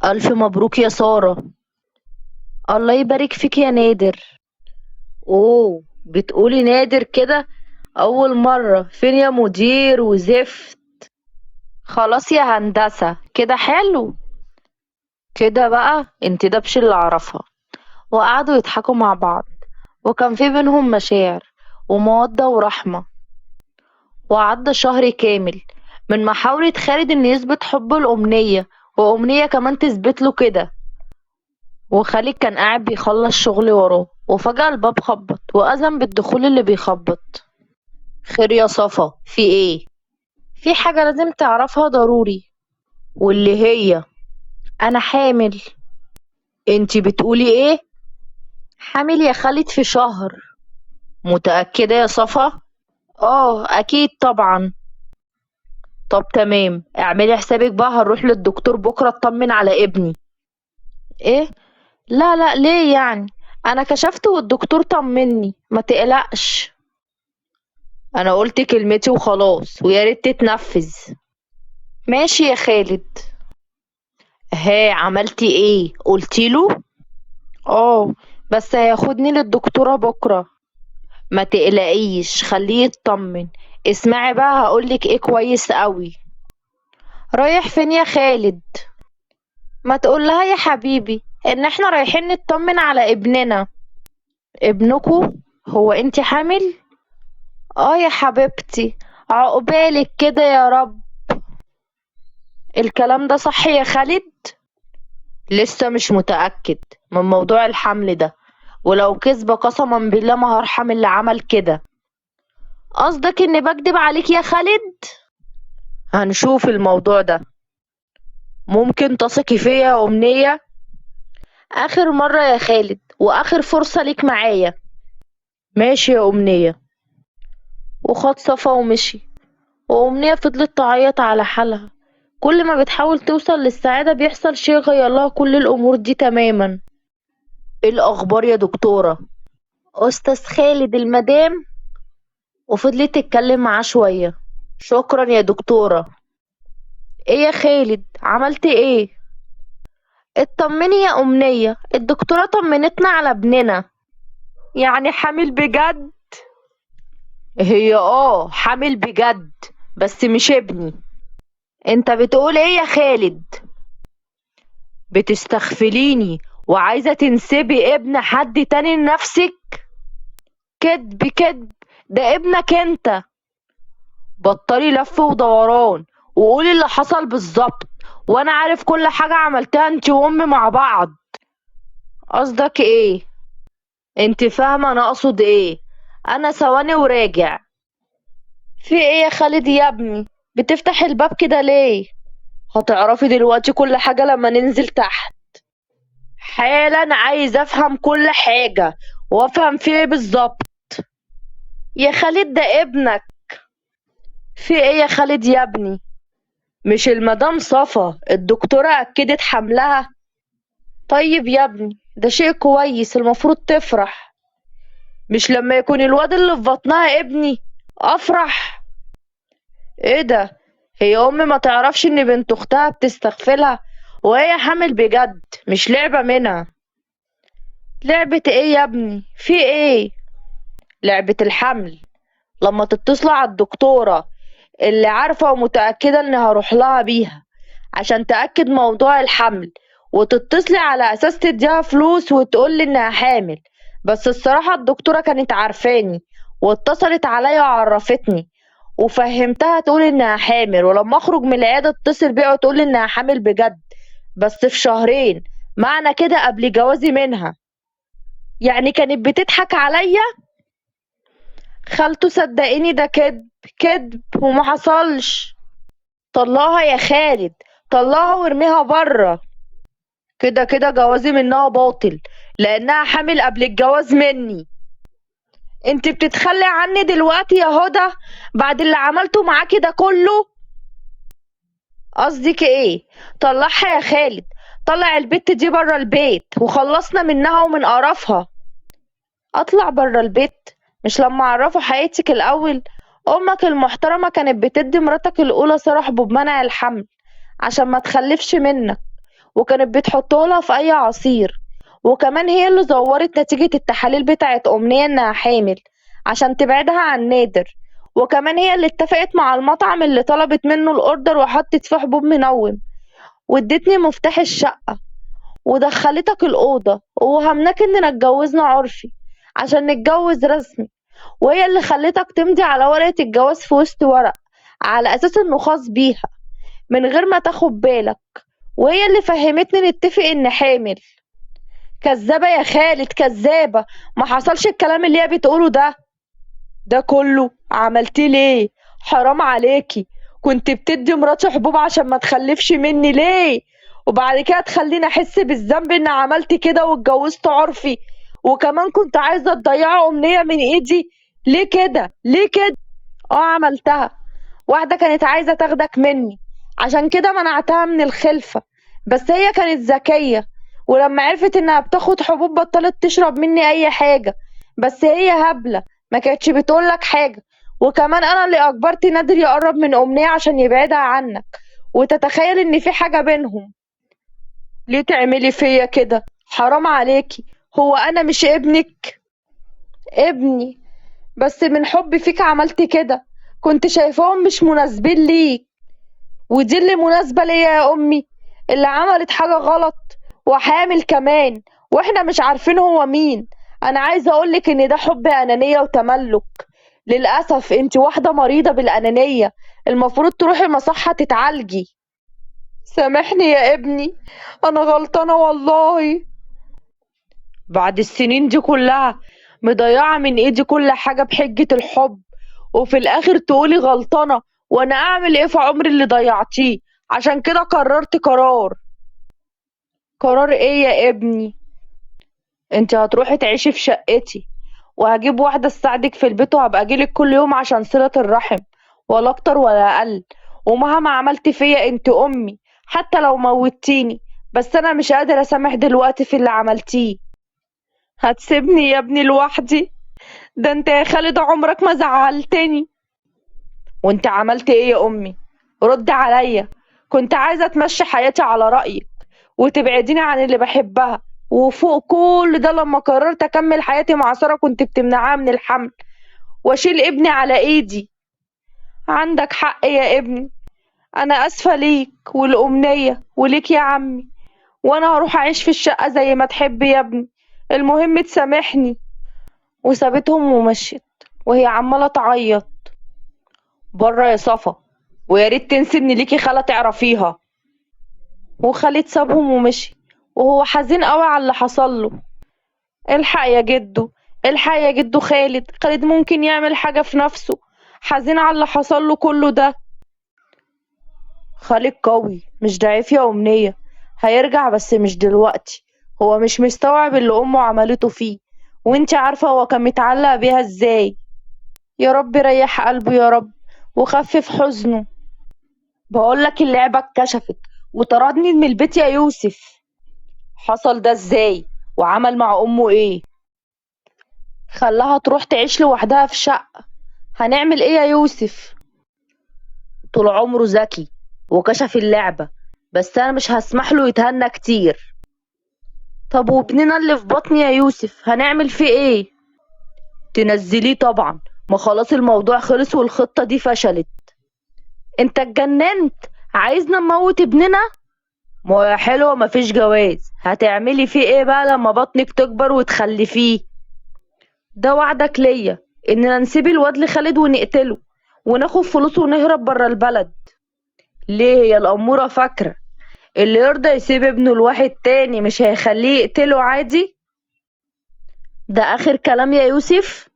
ألف مبروك يا سارة. الله يبارك فيك يا نادر. أوه، بتقولي نادر كده؟ أول مرة. فين يا مدير وزفت؟ خلاص يا هندسة، كده حلو كده بقى، انت دبش اللي أعرفها. وقعدوا يضحكوا مع بعض، وكان في بينهم مشاعر ومودة ورحمة. وعدى شهر كامل من محاولة خالد إن يثبت حبه لأمنية، وأمنية كمان تثبت له كده. وخالد كان قاعد بيخلص شغل وراه، وفجأة الباب خبط وأذن بالدخول اللي بيخبط. خير يا صفا، في ايه؟ في حاجة لازم تعرفها ضروري. واللي هي؟ أنا حامل. انتي بتقولي ايه؟ حامل يا خالد في شهر. متأكدة يا صفا؟ اه أكيد طبعا. طب تمام، اعملي حسابك بقى، هنروح للدكتور بكرة اطمن على ابني. ايه؟ لا لا، ليه يعني؟ انا كشفت والدكتور طمني، ما تقلقش. انا قلت كلمتي وخلاص، ويا ريت تتنفذ. ماشي يا خالد. ها، عملتي ايه؟ قلتي له؟ اه، بس هياخدني للدكتورة بكرة. ما تقلقيش، خليه يطمن. اسمعي بقى، هقولك ايه كويس قوي. رايح فين يا خالد؟ ما تقولها يا حبيبي ان احنا رايحين نطمن على ابننا. ابنكو؟ هو انتي حامل؟ اه يا حبيبتي، عقبالك كده يا رب. الكلام ده صح يا خالد؟ لسه مش متأكد من موضوع الحمل ده، ولو كذبة قسما بالله ما هرحم اللي عمل كده. قصدك اني بكدب عليك يا خالد؟ هنشوف الموضوع ده. ممكن تثقي فيا يا أمنية؟ آخر مرة يا خالد، وآخر فرصة ليك معايا. ماشي يا أمنية. وخد صفا ومشي، وأمنية فضلت تعيط على حالها. كل ما بتحاول توصل للسعادة بيحصل شيء غير لها كل الأمور دي تماما. ايه الأخبار يا دكتورة؟ أستاذ خالد المدام. وفضلت تتكلم معاه شوية. شكرا يا دكتورة. ايه يا خالد، عملت ايه؟ اطمني يا أمنية، الدكتورة طمنتنا على ابننا. يعني حامل بجد؟ هي اه حامل بجد، بس مش ابني. انت بتقول ايه يا خالد؟ بتستغفليني وعايزة تنسبي ابن حد تاني لنفسك؟ كدب كدب، ده ابنك انت. بطلي لف ودوران وقولي اللي حصل بالظبط، وانا عارف كل حاجة عملتها انت وامي مع بعض. قصدك ايه؟ انت فاهمة انا اقصد ايه؟ انا ثواني وراجع. في ايه يا خالد يا ابني؟ بتفتح الباب كده ليه؟ هتعرفي دلوقتي كل حاجة لما ننزل تحت. حالا عايز افهم كل حاجة وافهم في ايه بالظبط. يا خالد ده ابنك. في ايه يا خالد يا ابني؟ مش المدام صفا الدكتورة اكدت حملها؟ طيب يا ابني، ده شيء كويس، المفروض تفرح. مش لما يكون الواد اللي في بطنها ابني افرح؟ ايه ده؟ هي امي ما تعرفش ان بنت اختها بتستغفلها وهي حامل بجد، مش لعبة منها. لعبة ايه يا ابني؟ في ايه؟ لعبة الحمل. لما تتصل على الدكتورة اللي عارفة ومتأكدة ان هروح لها بيها عشان تأكد موضوع الحمل، وتتصلي على اساس تديها فلوس وتقولي انها حامل. بس الصراحة الدكتورة كانت عارفاني واتصلت عليا وعرفتني وفهمتها تقول انها حامل، ولما اخرج من العيادة اتصل بيها وتقول انها حامل بجد، بس في شهرين، معنى كده قبل جوازي منها. يعني كانت بتضحك عليا؟ خالته صدقيني ده كذب كذب وما حصلش. طلعها يا خالد، طلعها وارميها بره. كده كده جوازي منها باطل لانها حامل قبل الجواز مني. انت بتتخلي عني دلوقتي يا هدى بعد اللي عملته معاكي ده كله؟ قصدك ايه؟ طلعها يا خالد، طلع البت دي بره البيت وخلصنا منها ومن قرفها. اطلع بره البيت؟ مش لما اعرفوا حقيقتك الاول؟ امك المحترمه كانت بتدي مراتك الاولى صرح بمنع الحمل عشان ما تخلفش منك، وكانت بتحطه لها في أي عصير، وكمان هي اللي زورت نتيجة التحاليل بتاعت أمنية إنها حامل عشان تبعدها عن نادر، وكمان هي اللي اتفقت مع المطعم اللي طلبت منه الأوردر وحطت فيه حبوب منوم، وادتني مفتاح الشقة ودخلتك الأوضة ووهمناك إننا اتجوزنا عرفي عشان نتجوز رسمي، وهي اللي خلتك تمضي على ورقة الجواز في وسط ورق على أساس إنه خاص بيها من غير ما تاخد بالك، وهي اللي فهمتني نتفق إن حامل. كذابة يا خالد، كذابة، ما حصلش الكلام اللي هي بتقوله ده. ده كله عملتيه ليه؟ حرام عليكي، كنت بتدي مراتي حبوب عشان ما تخلفش مني ليه؟ وبعد كده تخليني احس بالذنب ان عملت كده واتجوزت عرفي، وكمان كنت عايزه تضيعي امنيه من ايدي ليه كده؟ ليه كده؟ عملتها. واحده كانت عايزه تاخدك مني عشان كده منعتها من الخلفه، بس هي كانت ذكيه، ولما عرفت انها بتاخد حبوب بطلت تشرب مني اي حاجه، بس هي هبله ما كانتش بتقولك حاجه. وكمان انا اللي اجبرت نادر يقرب من امنيه عشان يبعدها عنك وتتخيل ان في حاجه بينهم. ليه تعملي فيا كده؟ حرام عليكي، هو انا مش ابنك؟ ابني، بس من حبي فيك عملت كده، كنت شايفاهم مش مناسبين ليك، ودي اللي مناسبه ليا يا امي، اللي عملت حاجه غلط وحامل كمان واحنا مش عارفين هو مين. انا عايزه اقولك ان ده حب انانيه وتملك. للاسف انت واحده مريضه بالانانيه، المفروض تروحي مصحه تتعالجي. سامحني يا ابني، انا غلطانه والله. بعد السنين دي كلها مضيعه من ايدي كل حاجه بحجه الحب، وفي الاخر تقولي غلطانه، وانا اعمل ايه في عمري اللي ضيعتيه؟ عشان كده قررت قرار. قرار ايه يا ابني؟ انت هتروحي تعيشي في شقتي، وهجيب واحدة تساعدك في البيت، وهبقى اجيلك كل يوم عشان صلة الرحم، ولا اكتر ولا اقل. ومهما عملت فيا انت امي، حتى لو موتيني، بس انا مش قادرة اسامح دلوقتي في اللي عملتيه. هتسيبني يا ابني لوحدي؟ ده انت يا خالد عمرك ما زعلتني. وانت عملت ايه يا امي؟ رد عليا. كنت عايزة تمشي حياتي على رأيك وتبعديني عن اللي بحبها، وفوق كل ده لما قررت اكمل حياتي مع سارة كنت بتمنعها من الحمل واشيل ابني على ايدي. عندك حق يا ابني، انا اسفة ليك والامنية وليك يا عمي، وانا هروح اعيش في الشقة زي ما تحب يا ابني، المهم تسامحني. وسابتهم ومشيت وهي عمالة تعيط. بره يا صفا، ويا ريت تنسي ان ليكي خالة تعرفيها. وخالد سابهم ومشي وهو حزين قوي على اللي حصل له. الحق يا جدو، الحق يا جدو، خالد، خالد ممكن يعمل حاجة في نفسه، حزين على اللي حصل له كله ده. خالد قوي مش ضعيف يا أمنية، هيرجع بس مش دلوقتي، هو مش مستوعب اللي أمه عملته فيه، وانت عارفة هو كان متعلق بيها ازاي. يا رب ريح قلبه يا رب وخفف حزنه. بقولك اللعبة اتكشفت وطردني من البيت يا يوسف. حصل ده ازاي؟ وعمل مع امه ايه؟ خلاها تروح تعيش لوحدها في شقة. هنعمل ايه يا يوسف؟ طول عمره ذكي وكشف اللعبة، بس انا مش هسمح له يتهنى كتير. طب وابننا اللي في بطني يا يوسف هنعمل فيه ايه؟ تنزليه طبعا، ما خلاص الموضوع خلص والخطة دي فشلت. انت اتجننت، عايزنا نموت ابننا؟ ما يا حلوة مفيش جواز، هتعملي فيه ايه بقى لما بطنك تكبر وتخلفيه؟ ده وعدك ليا اننا نسيب الواد لخالد ونقتله وناخد فلوسه ونهرب برا البلد. ليه يا الأمورة فاكرة اللي يرضى يسيب ابنه لواحد تاني مش هيخليه يقتله عادي؟ ده آخر كلام يا يوسف؟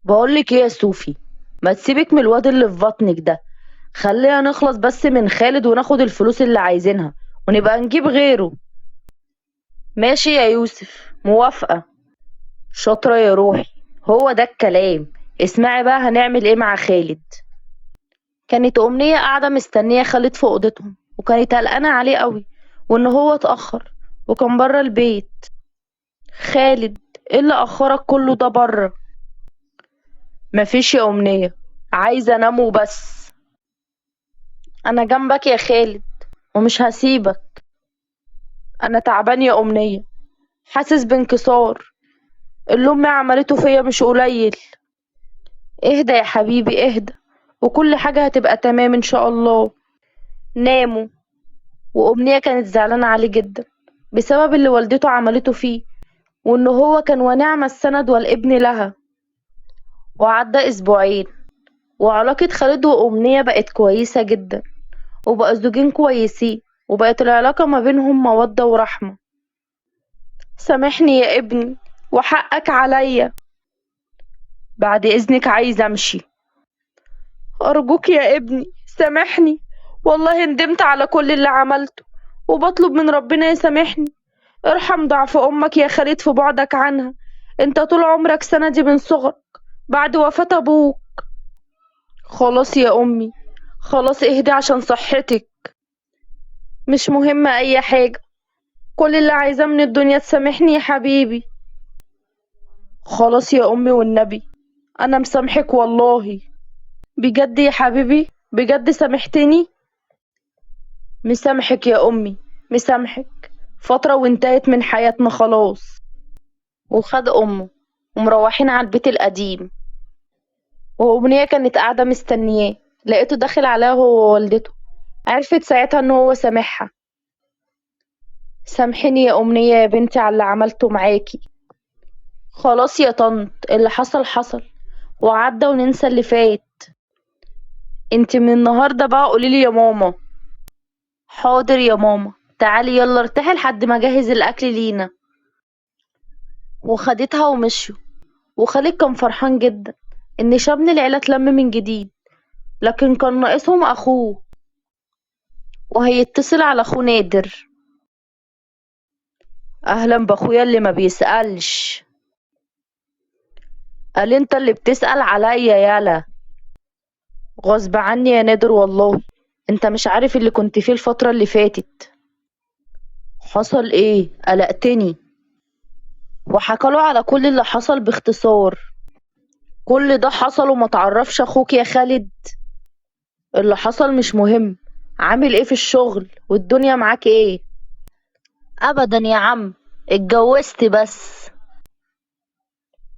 بقولك ايه يا صوفي، ما تسيبك من الواد اللي في بطنك ده، خلينا نخلص بس من خالد وناخد الفلوس اللي عايزينها ونبقى نجيب غيره. ماشي يا يوسف، موافقة. شاطرة يا روحي، هو ده الكلام. اسمعي بقى هنعمل ايه مع خالد. كانت أمنية قاعدة مستنية خالد في أوضتهم، وكانت قلقانة عليه قوي وإن هو اتأخر وكان برا البيت. خالد، ايه اللي أخرك كله ده برا؟ مفيش يا أمنية، عايزة أنام وبس. أنا جنبك يا خالد ومش هسيبك. أنا تعبان يا أمنية، حاسس بانكسار، اللي أمي عملته فيا مش قليل. اهدى يا حبيبي اهدى، وكل حاجة هتبقى تمام إن شاء الله. ناموا، وأمنية كانت زعلانة عليه جدا بسبب اللي والدته عملته فيه، وإن هو كان ونعم السند والابن لها. وعدى أسبوعين، وعلاقة خالد وأمنية بقت كويسة جدا، وبقوا زوجين كويسين، وبقت العلاقة ما بينهم مودة ورحمة. سامحني يا ابني وحقك عليا. بعد إذنك عايز أمشي. أرجوك يا ابني سامحني، والله ندمت على كل اللي عملته، وبطلب من ربنا يسامحني. ارحم ضعف أمك يا خالد في بعدك عنها، انت طول عمرك سندي من صغرك بعد وفاة أبوك. خلاص يا أمي خلاص، اهدي عشان صحتك، مش مهمة أي حاجة، كل اللي عايزاه من الدنيا تسامحني يا حبيبي. خلاص يا أمي والنبي أنا مسامحك والله. بجد يا حبيبي بجد سامحتني؟ مسامحك يا أمي مسامحك، فترة وانتهت من حياتنا خلاص. وخد أمه ومروحين على البيت القديم، وأمنية كانت قاعدة مستنياه، لقيته داخل عليها هو ووالدته. عرفت ساعتها إن هو سامحها. سامحيني يا أمنية يا بنتي على اللي عملته معاكي. خلاص يا طنط، اللي حصل حصل وعدى وننسى اللي فات. انت من النهاردة بقى قوليلي يا ماما. حاضر يا ماما، تعالي يلا ارتاحي لحد ما اجهز الاكل لينا. وخدتها ومشوا. وخالد كان فرحان جدا ان شمل العيلة اتلم من جديد، لكن كان ناقصهم اخوه، وهيتصل على اخوه نادر. اهلا باخويا اللي ما بيسألش. قال انت اللي بتسأل عليا يالا. غصب عني يا نادر والله، انت مش عارف اللي كنت فيه الفترة اللي فاتت. حصل ايه؟ قلقتني. وحكاله على كل اللي حصل باختصار. كل ده حصل وما تعرفش اخوك يا خالد؟ اللي حصل مش مهم، عامل ايه في الشغل والدنيا معاك ايه؟ ابدا يا عم، اتجوزت بس.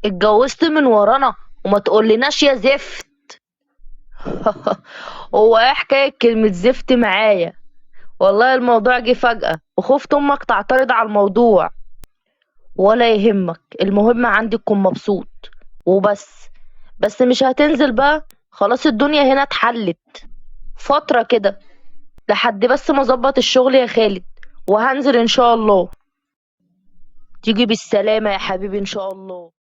اتجوزت من ورانا وما تقولناش يا زفت. هو ايه حكاية كلمة زفت معايا؟ والله الموضوع جه فجأة وخفت امك تعترض على الموضوع. ولا يهمك، المهم عندي تكون مبسوط وبس. بس مش هتنزل بقى خلاص، الدنيا هنا اتحلت فترة كده لحد بس ما اظبط الشغل يا خالد، وهنزل ان شاء الله. تيجي بالسلامة يا حبيبي ان شاء الله.